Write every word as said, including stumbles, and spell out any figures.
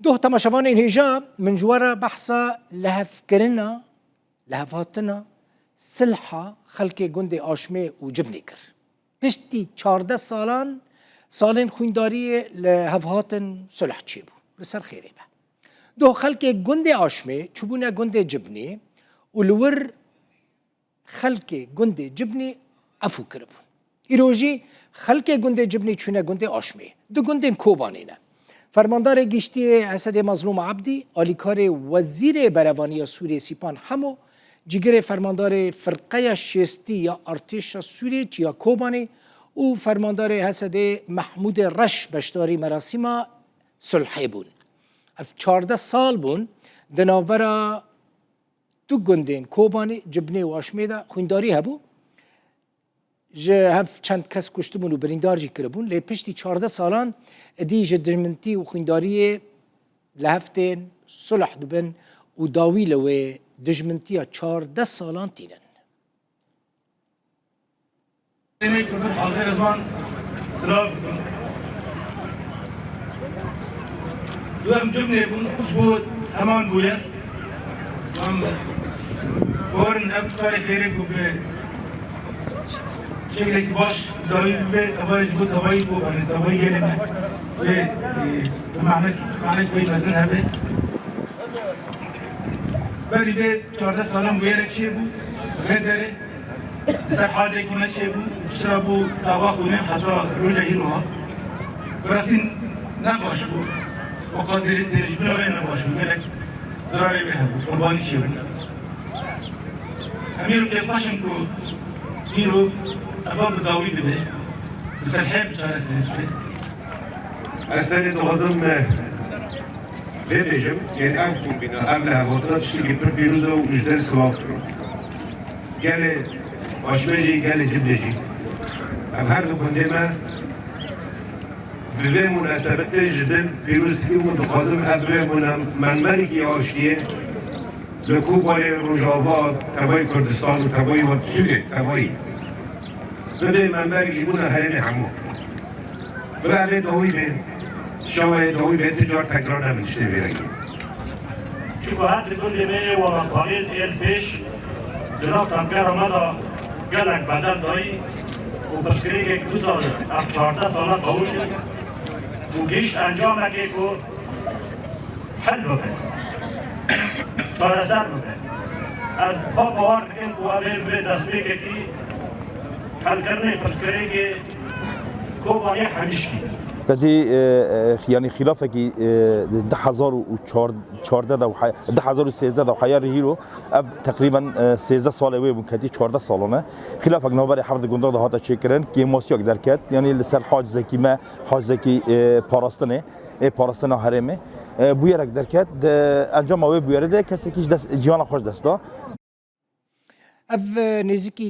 Doh temaşevanên hêja, min ji we re behsa lihevkirina, lihevhatina, silha xelkê gundê Aşmê û Cibnê kir. Piştî çardeh salan, salên xwîndariyê lihevhatin sulh çêbû. Li ser xêrê be. Doh xelkê gundê Aşmê çûbûne gundê Cibnê û li wir xelkê gundê Cibnî efû kiribûn. Îro jî xelkê gundê Cibnî çûne gundê Aşmê. Du gundên Kobanê ne. Fermandarê Giştî yê H S D'ê Mazlûm Ebdî, alîkarê Wezîrê Berevaniya Sûriyê Sîpan Hemo, cîgirê fermandarê Firqeya Şêstî ya Artêşa Sûriyê Çiya Kobanê û fermandarê H S D'ê Mehmûdê Reş beşdarî merasîma sulhê bûn. Ev çardeh sal bûn di navbera du gundên Kobanê, Cibnê û Aşmê de xwîndarî hebû. Ji hev çend kes kuştibûn û birîndar jî kiribûn. Lê piştî çardeh salan êdî ji dijmintî û xwîndariyê li hev tên, sulh dibin û dawî li wê dijmintiya çardeh salan tînin. Demê ku bir hazir ez wan silav dikim. Du em cumlê bûn ji bo heman bûyer. Em bawerin ev karê xêrê ku bi şeklekî baş dawî bibe, tevayê ji bo tevayî ku, yani tevayî gelê me. Wê, e, bi manek, manek xwe mezin hebe. Berî vê çardeh salan bûyerek çêbû, vê derê. Ser hazekî me çêbû, piştre bû dava xwînê heta roja îro hat. Bi rastî ne baş bû. Weka têrî têrî ji bira wê ne baş bû. Gelek zirarê wê hebû, qurbanî çêbû. Em îro kêfxweş in ku îro eva bi dawî bibe. Bi serhê bi çareserî bibe. Ez tenê dixwazim, eh, vê bêjim, yên ev kombîna, ev lihevhatina tiştekî pir pîroz e û ji dil silav dikim. Gelê Aşmê jî, gelê Cibnê jî. Ev her du gundê me bi vê munasebetê ji dil pîroz dikim û dixwazim ev bibe muna-, menberekî aştiyê li Kobanê, Rojava, tevayî Kurdistan û tevayî Sûriyê, tevayî. Bibe menberek ji bona herêmê hemû. Bila vê dawî bê, şawayê dawî bê, tu car tekrar nebin tiştê vê rengî. Çunku her di gundê me yê welatparêz ên pêş di nav tevgera me de gelek bedel dayî û pirsgirêkek wisa ev çardeh sala qewimî û gihîşt encamekê ku hel bibe, çareser bibe. Ez bi xwe bawer dikim ku ev ê bibe destpêkekî helkirinê pirsgirêkê Kobanê hemîşkî. Te dî, e, e, yanî xîlafekî, e, di du hezar û çardeh de û he-, du hezar û sêzdeh de û heya rihîro, ev teqrîben, e, sêzdeh salê wê bûn, ketî çardeh salan e. Xîlafek navberê hevdu gundan de hate çêkirin, kêmasiyek derket, yanî li ser Hac Zekî me, Hac Zekî, e, parastinê, ê parastina herêmê, e, bûyerek derket. Di encama wê bûyerê de kesekî ji dest, ciyana xwe ji dest da. Ev, e, nêzîkî